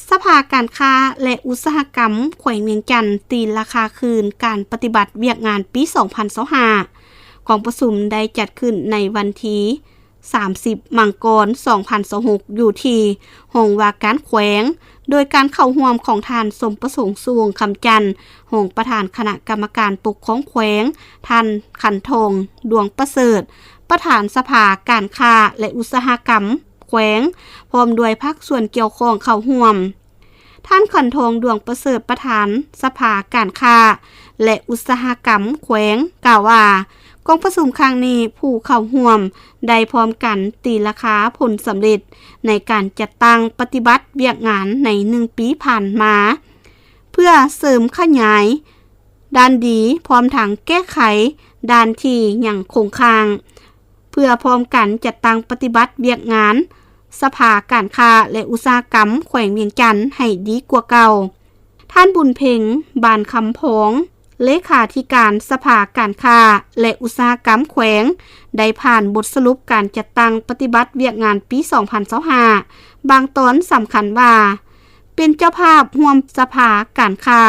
ສະພາການຄ້າ ແລະ ອຸດສາຫະກຳແຂວງວຽງຈັນຕີລາຄາຄືນການປະຕິບັດວຽກງານປີສອງພັນຊາວຫ້າ. ກອງປະຊຸມໄດ້ຈັດຂຶ້ນໃນວັນທີສາມສິບ ມັງກອນ ສອງພັນຊາວຫົກ ຢູ່ທີ່ຫ້ອງວ່າການແຂວງ, ໂດຍການເຂົ້າຮ່ວມຂອງທ່ານ ສົມປະສົງ ສຸວົງຄຳຈັນ ຮອງປະທານຄະນະກຳມະການປົກຄອງແຂວງ, ທ່ານ ຂັນທອງ ດວງປະເສີດ ປະທານສະພາການຄ້າ ແລະ ອຸດສາຫະກຳແຂວງ ພ້ອມດ້ວຍພາກສ່ວນກ່ຽວຂ້ອງເຂົ້າຮ່ວມ. ທ່ານ ຂັນທອງ ດວງປະເສີດ ປະທານສະພາການຄ້າ ແລະ ອຸດສາຫະກຳແຂວງ ກ່າວວ່າ ກອງປະຊຸມຄັ້ງນີ້ ຜູ້ເຂົ້າຮ່ວມໄດ້ພ້ອມກັນຕີລາຄາຜົນສຳເລັດໃນການຈັດຕັ້ງປະຕິບັດວຽກງານໃນໜຶ່ງປີຜ່ານມາ ເພື່ອເສີມຂະຫຍາຍດ້ານດີ ພ້ອມທັງແກ້ໄຂດ້ານທີ່ຍັງຄົງຄ້າງ ເພື່ອພ້ອມກັນຈັດຕັ້ງປະຕິບັດວຽກງານສະພາການຄ້າ ແລະ ອຸດສາຫະກຳແຂວງວຽງຈັນໃຫ້ດີກວ່າເກົ່າ. ທ່ານ ບຸນເພັງ ບານຄຳພອງ ເລຂາທິການສະພາການຄ້າ ແລະ ອຸດສາຫະກຳແຂວງ ໄດ້ຜ່ານບົດສະຫຼຸບການຈັດຕັ້ງປະຕິບັດວຽກງານປີສອງພັນຊາວຫ້າ ບາງຕອນສຳຄັນວ່າ ເປັນເຈົ້າພາບຮ່ວມສະພາການຄ້າ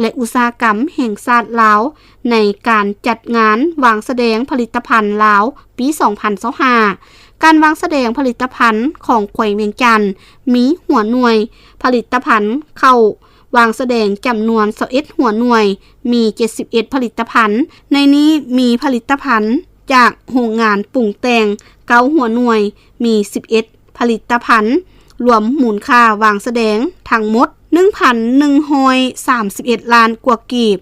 ແລະ ອຸດສາຫະກຳແຫ່ງຊາດລາວ ໃນການຈັດງານວາງສະແດງຜະລິດຕະພັນລາວປີສອງພັນຊາວຫ້າ. ການວາງສະແດງຜະລິດຕະພັນຂອງແຂວງວຽງຈັນ ມີຫົວໜ່ວຍຜະລິດຕະພັນເຂົ້າວາງສະແດງຈຳນວນຊາວເອັດຫົວໜ່ວຍ, ມີເຈັດສິບເອັດຜະລິດຕະພັນ, ໃນນີ້ມີຜະລິດຕະພັນຈາກໂຮງງານປຸງແຕ່ງເກົ້າຫົວໜ່ວຍ, ມີສິບເອັດ ຜະລິດຕະພັນ, ລວມມູນຄ່າວາງສະແດງທັງໝົດ ໜຶ່ງພັນໜຶ່ງຮ້ອຍສາມສິບເອັດລ້ານກວ່າກີບ,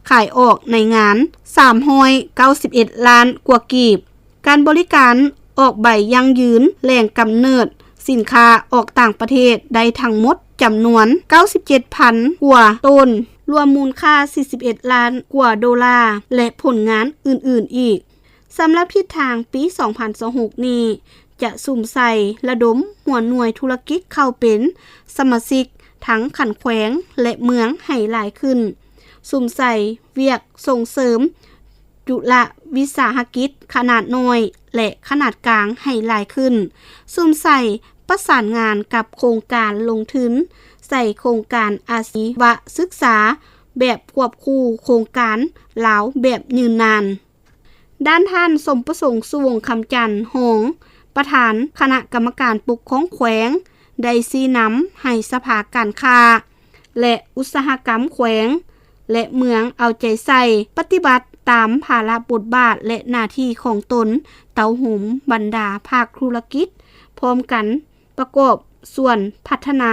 ຂາຍອອກໃນງານສາມຮ້ອຍເກົ້າສິບເອັດລ້ານກວ່າກີບ. ການບໍລິການອອກໃບຢັ້ງຢືນແຫຼ່ງກຳເນີດສິນຄ້າອອກຕ່າງປະເທດໄດ້ທັງໝົດຈຳນວນເກົ້າສິບເຈັດພັນກວ່າໂຕນ, ລວມມູນຄ່າສີ່ສິບເອັດລ້ານກວ່າໂດລາ ແລະ ຜົນງານອື່ນໆອີກ. ສຳລັບທິດທາງປີສອງພັນຊາວຫົກນີ້ ຈະສຸມໃສ່ລະດົມຫົວໜ່ວຍທຸລະກິດເຂົ້າເປັນສະມາຊິກທັງຂັ້ນແຂວງ ແລະ ເມືອງໃຫ້ຫຼາຍຂຶ້ນ, ສຸມໃສ່ວຽກສົ່ງເສີມຈຸລະວິສາຫະກິດຂະໜາດນ້ອຍ ແລະ ຂະໜາດກາງໃຫ້ຫຼາຍຂຶ້ນ, ສຸມໃສ່ປະສານງານກັບໂຄງການລົງທຶນໃສ່ໂຄງການອາຊີວະສຶກສາແບບຄວບຄູ່ໂຄງການລາວແບບຍືນນານ. ດ້ານທ່ານ ສົມປະສົງ ສຸວົງຄຳຈັນ ຮອງປະທານຄະນະກຳມະການປົກຄອງແຂວງ ໄດ້ຊີ້ນຳໃຫ້ສະພາການຄ້າ ແລະ ອຸດສາຫະກຳແຂວງ ແລະ ເມືອງເອົາໃຈໃສ່ປະຕິບັດຕາມພາລະບົດບາດ ແລະ ໜ້າທີ່ຂອງຕົນ ເຕົ້າໂຮມບັນດາພາກທຸລະກິດ ພ້ອມກັນປະກອບສ່ວນພັດທະນາ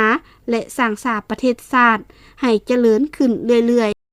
ແລະ ສ້າງສາປະເທດຊາດໃຫ້ຈະເລີນຂຶ້ນເລື້ອຍໆ.